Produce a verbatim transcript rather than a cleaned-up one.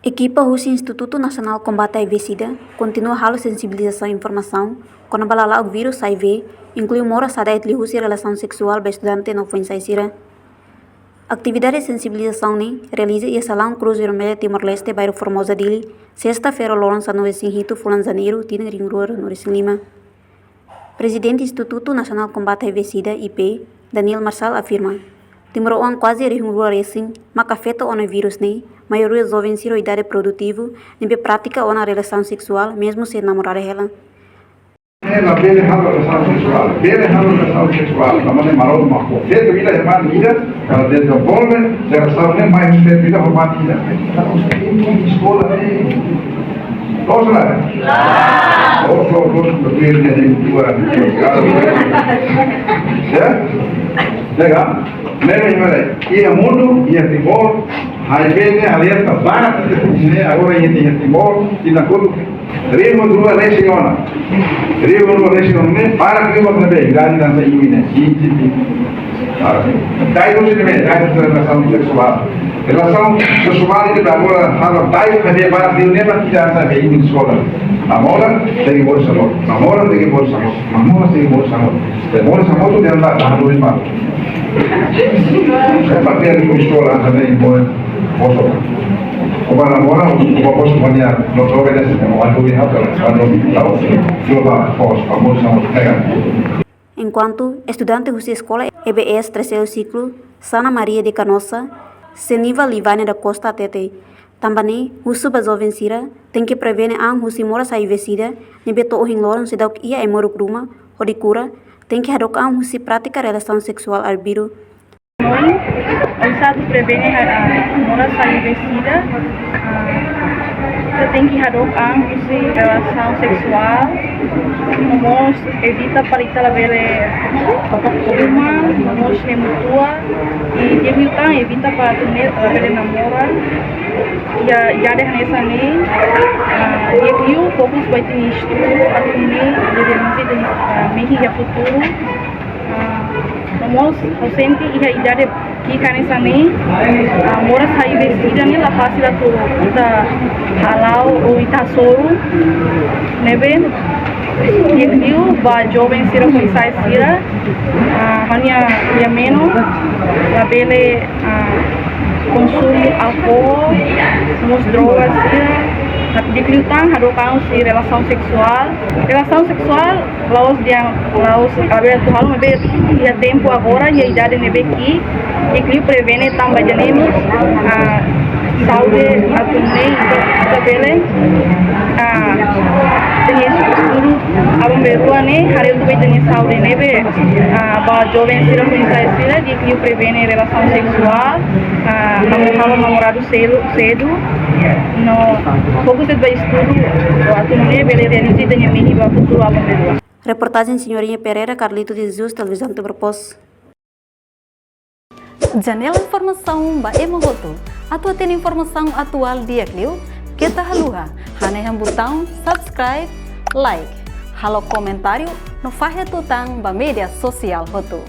Ekipa husi Institutu Nasionál Kombate H I V SIDA kontinua halo sensibilizasaun informasaun kona-ba lala'ok vírus H I V, inklui moras sada'et liuhusi relasaun seksuál ba estudante no foin-sa'e sira. Atividade sensibilizasaun ne'e realiza iha Salaun Cruz Vermelha Timor-Leste, bairru Formosa, Dili, sesta-feira loron sanulu-resin-hitu fulan Janeiru, tinan rihun rua ruanulu-resin-lima. Prezidente Institutu Nasionál Kombate H I V SIDA, I P, Daniel Marçal afirma, timoroan kuaze rihun rua resin maka afeta ona vírus ne'e, maioria joven sira ho idade produtivu, ne'ebé pratika ona relasaun seksuál mezmu se namorada hela. Ela bele halo relasaun seksuál, bele halo relasaun seksuál, tanba ne'e maromak. Feto ida ho mane ida, para dezenvolve jerasaun ne'e mai feto ida ho mane ida. Eskola ne'e. To'o sira? To'o, to'o, to'o, to'o, to'o, to'o, to'o, to'o. Ya? Lega? Ne'e, ne'e, ne'e. Iha mundu, iha Timor, H I V ne'e alerta barak, ne'e, agora iha, iha Timor, iha Nakutu. Rihun rua resin ona. Rihun rua resin ona ne'e, barak liu ona ne'ebé, idade hanesan imi ne'e, vinte, vinte. Ah, dai husi ne'ebé, dai husi relasaun seksuál. Relasaun seksuál ne'e agora, halo dai, ne'ebé barak liu ne'e, mak ita hanesan be imi eskola. Namora, tenke moris hamutuk. Namora, tenke moris hamutuk. Namora, tenke moris hamutuk. Tenke moris hamutuk, tenke andar, tahan dulu, Pak. Saya pakai di eskola, hanesan ne'e, moris. Poso. Oba namora, oba poso, pania, no tobe des, no, atu di hapa, atu di hapa. Coba, pos, vamos, vamos, pega. Enkuantu estudante husi eskola E B S terceiro ciclo, Sana Maria de Canossa, Seniva Livania da Costa hatete, tanba ne'e husu ba joven sira, tenke prevene an husi moras H I V SIDA, ne'ebé to'o ohin loron seidauk iha ai-moruk ruma, hodi kura, tenke hadook an husi pratika relasaun seksuál arbiru. Oinsá atu prevene, ah, moras H I V SIDA, ah, ita tenke hadook an husi relasaun seksuál, no mós evita para ita labele uma, no mós hemu tua, i di'ak liután evita para atu ne'e labele namora. Iha idade hanesan ne'e, ah, di'ak liu fokus ba ita-nia estudu, atu nune'e bele realiza ita-nia, ah, mehi iha futuru. Ah, no mós, ha'u sente iha idade ki'ik hanesan ne'e, ah, moras H I V SIDA ne'e la fasil atu ita hala'o ou ita hasoru, ne'ebé di'ak liu ba joven sira, foin-sa'e sira, ah, ha'u-nia, ha'u-nia menon, labele, ah, konsumu álkol, no mós droga sira, di'ak liután hadook an husi relasaun seksuál. Relasaun seksuál la'ós dehan, la'ós, labele atu halo, maibé iha tempu agora, iha idade ne'ebé ki'ik, di'ak liu prevene tanba ida-ne'e mós, ah, saúde atu nune'e, ita, ita bele, ah, ita-nia estudu aban-bainrua ne'e, haree atu ba ita-nia saúde ne'ebé, ah, ba joven sira, foin-sa'e sira, di'ak liu prevene relasaun seksuál, ah, halo, halo namoradu sedu, sedu, no fokus ba estudu, atu nune'e bele realiza ita-nia mehi ba futuru aban-bainrua. Reportajen Senhorinha Pereira, Carlito de Jesus, Televizaun Timor Post. Janela informasaun ba ema hotu. Atu hatene informasaun atuál di'ak liu, keta haluha hanehan butaun subscribe, like, halo komentáriu, no fahe tutan ba média sosiál hotu.